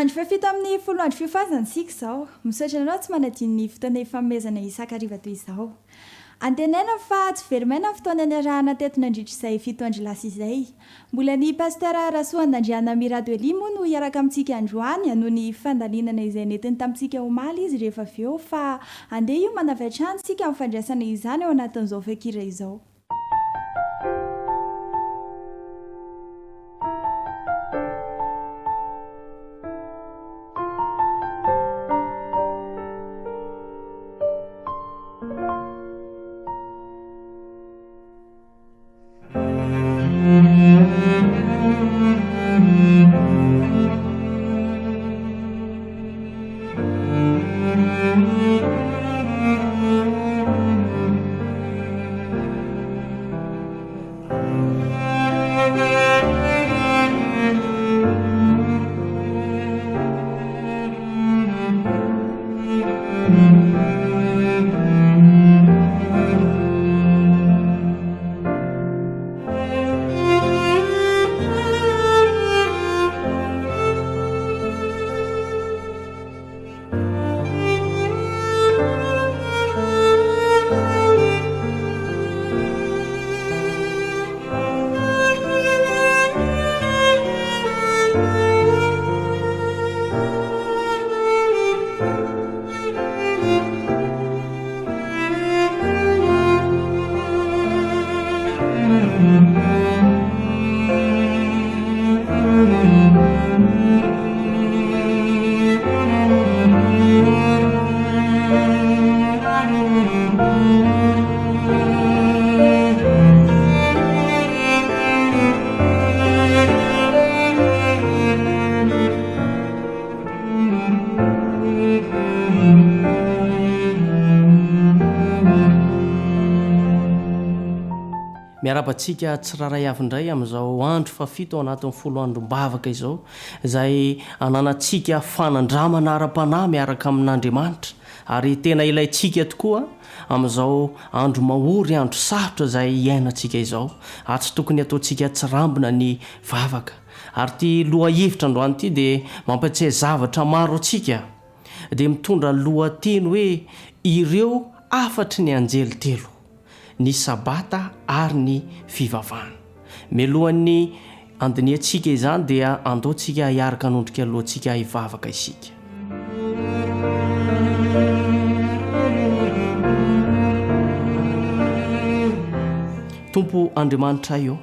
Andro fahafito amin'ny folo andro fiofanana isika izao. Misaotra anareo tsy manadino ny fotoana ifanomezana isan-kariva toy izao. Antenaina fa tsy very maina ny fotoana niarahana teto nandritra izay fito andro lasa izay. Mbola ny Pasteur Rasoanandriana Mirado Elia moa no hiaraka amintsika androany hanohy ny fandalinana izay nentiny tamintsika omaly izy rehefa avy eo fa andeha hiomana avy hatrany isika amin'ny fandraisana izany ao anatin'izao feon-kira izao. Miarahaba antsika tsirairay avy indray amin'izao andro fahafito ao anatin'ny folo androm-bavaka izao, izay ananantsika fanandramana ara-panahy miaraka amin'Andriamanitra, ary tena ilaintsika tokoa amin'izao andro mahory, andro sarotra izay iainantsika izao, ary tsy tokony hataontsika tsirambina ny vavaka. Ary ity lohahevitra androany ity dia mampiatsiahy zavatra maro antsika, dia mitondra lohateny hoe Ireo hafatry ny anjely telo. ny Sabata ary ny fivavahana. Mialohan'ny handinihantsika izany dia andao tsika hiaraka hanondrika lohantsika hivavaka isika. Tompo Andriamanitray ô,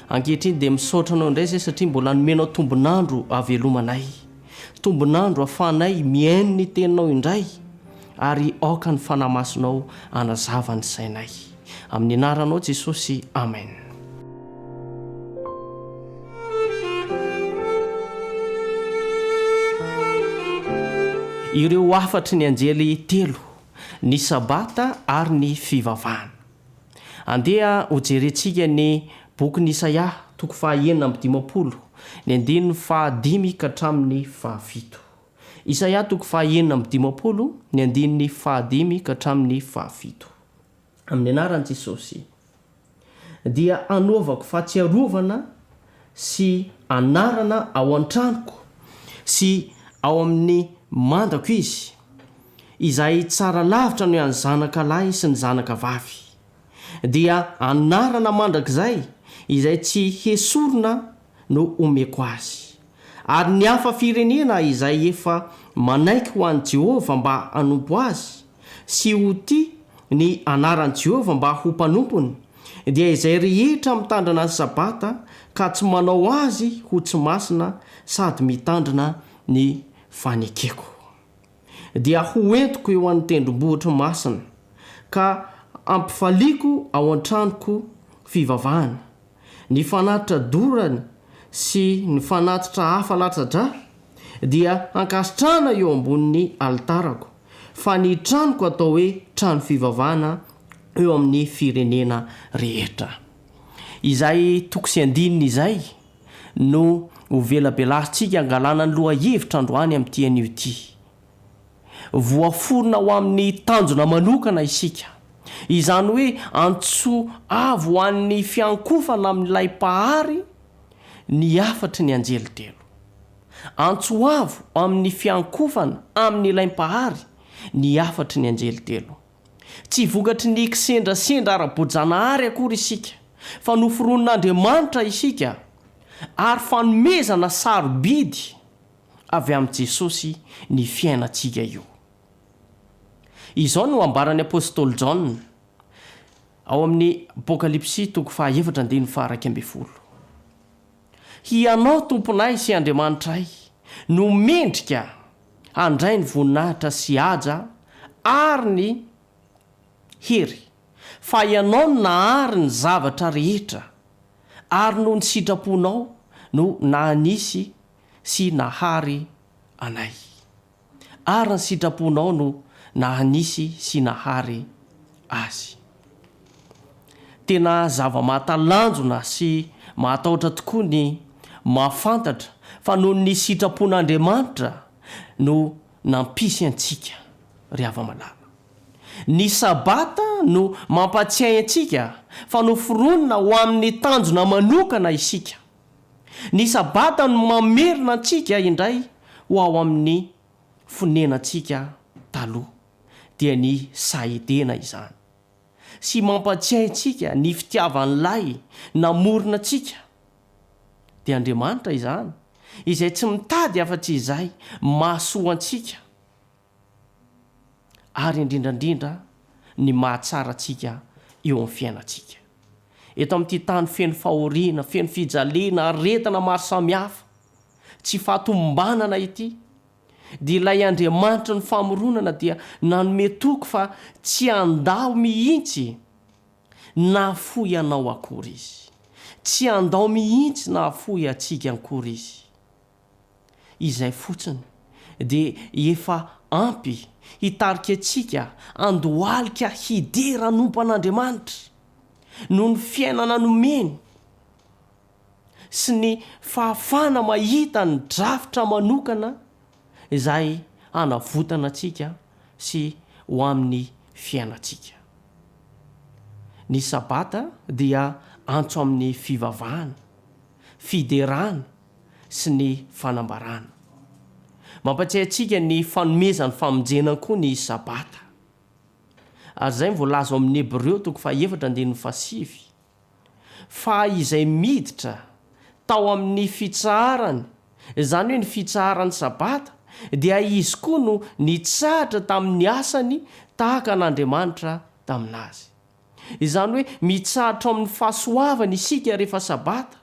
ankehitriny dia misaotra Anao indray izay satria mbola nomenao tombon'andro havelomanay. Tombon'andro afahanay mihaino ny Teninao indray ary aoka ny Fanahy Masinao hanazava ny sainay. Amin'ny Anaranao Jesosy, Amen. Ireo hafatry ny anjely telo, ny Sabata ary ny fivavahana. Andeha hojerentsika ny bokin'i Isaia, toko faha 56, ny andininy fahadimy ka hatramin'ny fahafito. Isaia toko faha 56, ny andininy fahadimy ka hatramin'ny fahafito. Amin'ny anaran'i Jesosy, dia hanaovako fahatsiarovana sy anarana ao an-tranoko sy ao amin'ny mandako izy, izay tsara lavitra noho an'ny zanaka lahy sy ny zanaka vavy, dia anarana mandrakizay izay tsy hesorina no homeko azy. Ary ny hafa firenena izay efa manaiky ho an'i Jehovah mba hanompo azy, sy ho tia ny anaran'i Jehovah mba ho mpanompony, dia izay rehetra mitandrina ny Sabata ka tsy manao azy ho tsy masina sady mitandrina ny fanekeko. Dia ho entiko eo an'ny tendrombohitro masina, ka hampifaliako ao an-tranoko fivavahana. Ny fanatitra dorany sy ny fanatitra hafa latsa-drà dia hankasitrahana eo ambonin'ny alitarako, fa ny tranoko atao hoe trano fivavahana eo amin'ny firenena rehetra. Izay toko sy andininy izay no ho velabelarintsika hangalana ny lohahevitra androany amin'ity anio ity. Voaforona ho amin'ny tanjona manokana isika. Izany hoe antso avo ho an'ny fiankofana amin'ilay Mpahary ny hafatry ny anjely telo. Antso avo amin'ny fiankofana amin'ilay Mpahary ny hafatry ny anjely telo. Tsy vokatry ny kisendrasendra ara-boajanahary akory isika, fa noforonin'Andriamanitra isika, ary fanomezana sarobidy avy amin'i Jesosy ny fiainantsika io. Izao no ambaran'ny apostoly Jaona ao amin'ny Apokalypsy toko fahaefatra andininy faha-11, Hianao Tomponay sy Andriamanitray no mendrika handray ny voninahitra sy haja ary ny hery, fa Ianao no nahary ny zavatra rehetra, ary noho ny sitraponao no nahanisy sy nahary anay. Ary ny sitraponao no nahanisy sy nahary azy. Tena zava-mahatalanjona sy mahatahotra tokoa ny mahafantatra fa noho ny sitrapon'Andriamanitra no nampisy antsika, ry hava-malala. Ny Sabata no mampahatsiahy antsika fa noforonina ho amin'ny tanjona manokana isika. Ny Sabata no mamerina antsika indray ho ao amin'ny fonenantsika taloha, dia ny saha Edena izany, sy mampatsiahy antsika ny fitiavan'Ilay namorona antsika, dia Andriamanitra izany, izay tsy mitady afa-tsy izay mahasoa antsika. ary indrindra indrindra ny mahatsara antsika eo amin'ny fiainantsika. Eto amin'ity tany feno fahoriana, feno fijaliana, aretina maro samihafa, tsy fahatomombanana ity, dia ilay Andriamanitry ny famoronana dia nanome toky fa tsy handao mihitsy na hahafoy anao akory Izy. Tsy handao mihitsy na hahafoy antsika akory Izy. Izay fotsiny dia efa ampy hitarika antsika handohalika hidera hanompo an'Andriamanitra noho ny fiainana nomeny sy ny fahafahana mahita ny drafitra manokana izay hanavotana antsika sy ho amin'ny fiainantsika. Ny Sabata dia antso amin'ny fivavahana, fiderana, sy ny fanambarana. Mampatsiahy antsika ny fanomezan'ny famonjena koa ny Sabata. Ary izay no voalaza ao amin'ny Hebreo toko fahaefatra andininy fahasivy, Fa izay miditra tao amin'ny fitsaharany, izany hoe ny fitsaharan'ny Sabata, dia izy koa no nitsahatra tamin'ny asany tahaka an'Andriamanitra tamin'azy. Izany hoe mitsahatra ao amin'ny fahasoavany isika rehefa Sabata.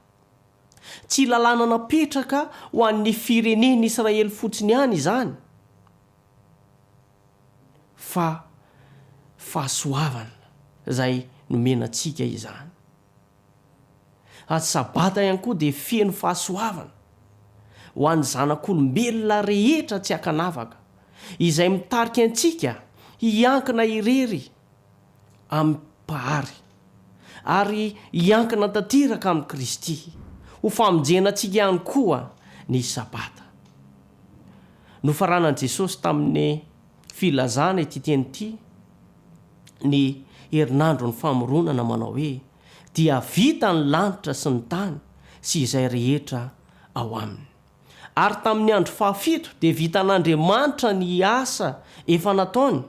Tsy lalàna napetraka ho an'ny firenen'Israely fotsiny ihany izany, fa fahasoavana izay nomena antsika izany. Ary Sabata ihany koa dia feno fahasoavana ho an'ny zanak'olombelona rehetra tsy ankanavaka, izay mitarika antsika hiankina irery amin'ny Mpahary, ary hiankina tanteraka amin'i Kristy ho famonjena antsika ihany koa ny Sabata. Nofaranan'i Jesosy tamin'ny filazana ity teny ity ny herinandron'ny famoronana manao hoe, Dia vita ny lanitra sy ny tany sy izay rehetra ao aminy. Ary tamin'ny andro fahafito dia vitan'Andriamanitra ny asa efa nataony,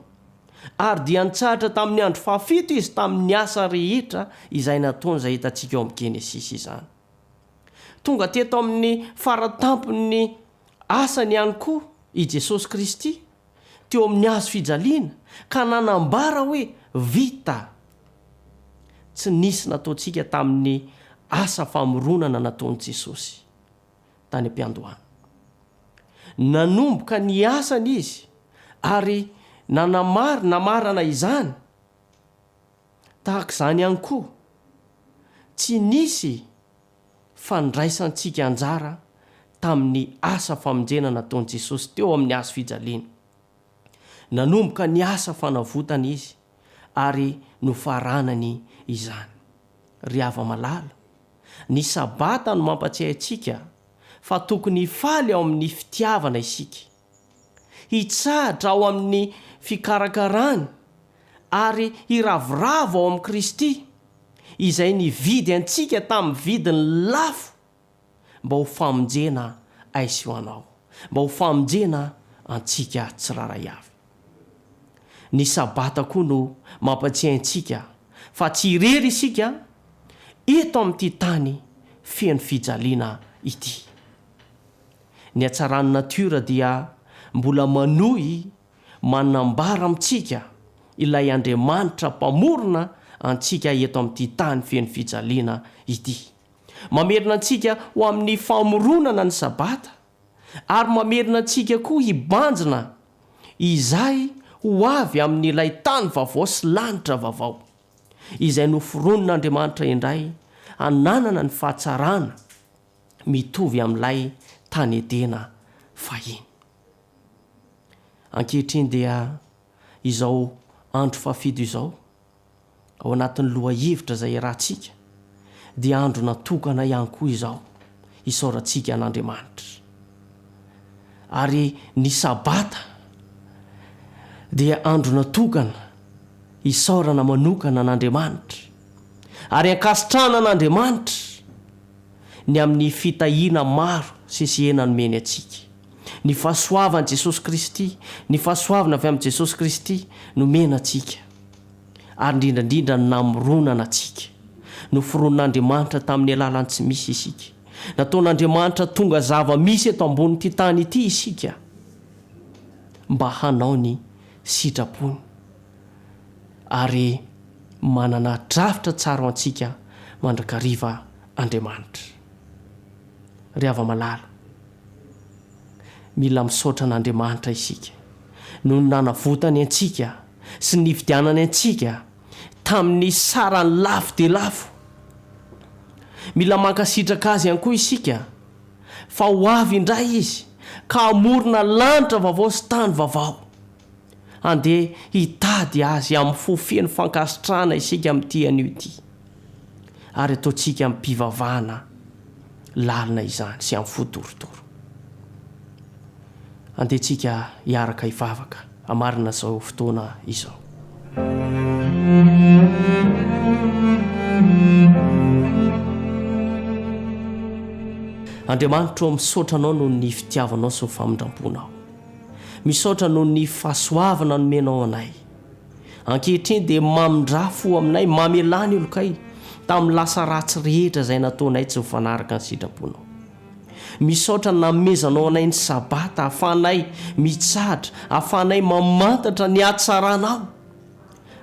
ary dia nitsahatra tamin'ny andro fahafito Izy tamin'ny asa rehetra izay nataony izay hitantsika ao amin'ny Genesisy izany. Tonga teto amin'ny fara-tampon'ny asany ihany koa i Jesosy Kristy teo amin'ny hazo fijaliana ka nanambara hoe vita. Tsy nisy nataontsika tamin'ny asa famoronana nataon'i Jesosy. tany am-piandohana. Nanomboka ny asany izy ary nanamary namarana izany. Tahaka izany ihany koa, tsy nisy fandraisantsika anjara tamin'ny asa famonjena nataon'i Jesosy teo amin'ny hazo fijaliana. Nanomboka ny asa fanavotana izy ary nofaranany izany. Ry hava-malala, Ny Sabata no mampatsiahy antsika fa tokony hifaly ao amin'ny fitiavana isika, hitsahatra ao amin'ny fikarakarany ary hiravoravo ao amin'i Kristy, izay nividy antsika tamin'ny vidiny lafo mba ho famonjena. ahy sy ho anao, mba ho famonjena antsika tsirairay avy. Ny Sabata koa no mampatsiahy antsika fa tsy irery isika eto amin'ity tany feno fijaliana ity. Ny hatsaran'ny natiora dia mbola manohy manambara amintsika ilay Andriamanitra Mpamorona antsika eto amin'ity tany feno fijaliana ity. Mamerina antsika ho amin'ny famoronana ny Sabata, ary mamerina antsika koa hibanjina izay ho avy amin'ilay tany vaovao sy lanitra vaovao, izay noforonin'Andriamanitra indray hananana ny fahatsarana mitovy amin'ilay tany Edena fahiny. Ankehitriny dia izao andro fahafito izao, ao anatin'ny lohahevitra izay iarahantsika, dia andro natokana ihany koa izao hisaorantsika an'Andriamanitra. Ary ny Sabata dia andro natokana hisaorana manokana an'Andriamanitra, ary ankasitrahana an'Andriamanitra ny amin'ny fitahiana maro sesehena nomeny antsika. Ny fahasoavan'i Jesosy Kristy, ny fahasoavana avy amin'i Jesosy Kristy nomena antsika, ary indrindra indrindra ny namoronana antsika. Noforonin'Andriamanitra tamin'ny alalan'ny tsy misy isika. Nataon'Andriamanitra tonga zava-misy eto ambonin'ity tany ity isika mba hanao ny sitrapony, ary manana drafitra tsara ho antsika mandrakariva Andriamanitra. Ry hava-malala, mila misaotra an'Andriamanitra isika noho ny nanavotany antsika sy ny nividianany antsika tamin'ny sarany lafo dia lafo. Mila mankasitraka Azy ihany koa isika fa ho avy indray Izy ka hamorona lanitra vaovao sy tany vaovao. Andeha hitady Azy amin'ny fo feno fankasitrahana isika amin'ity anio ity, ary ataontsika amim-pivavahana lalina izany sy amin'ny fo torotoro. Andeha tsika hiaraka hivavaka hamarina izao fotoana izao. Andriamanitra ô, misaotra Anao noho ny fitiavanao sy ny famindram-ponao. Misaotra noho ny fahasoavana nomenao anay. Ankehitriny dia mamindrà fo aminay, mamelà ny helokay tamin'ny lasa ratsy rehetra izay nataonay tsy mifanaraka ny sitraponao. Misaotra nanomezanao anay ny Sabata ahafahanay mitsahatra, ahafahanay mamantatra ny hatsaranao,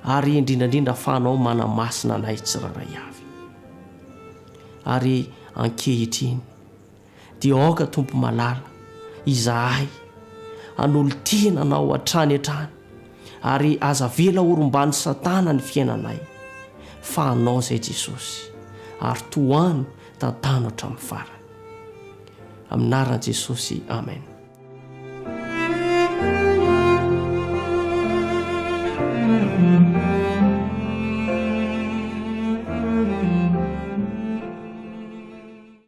ary indrindra indrindra ahafahanao manamasina anay tsirairay avy. Ary ankehitriny. Dia aoka Tompo malala, izahay hanolo-tena Anao hatrany hatrany, ary aza avela horomban'i Satana ny fiainanay, fa Anao izay Jesosy, ary tohano tantano hatramin'ny farany. Amin'ny anaran'i Jesosy, Amen.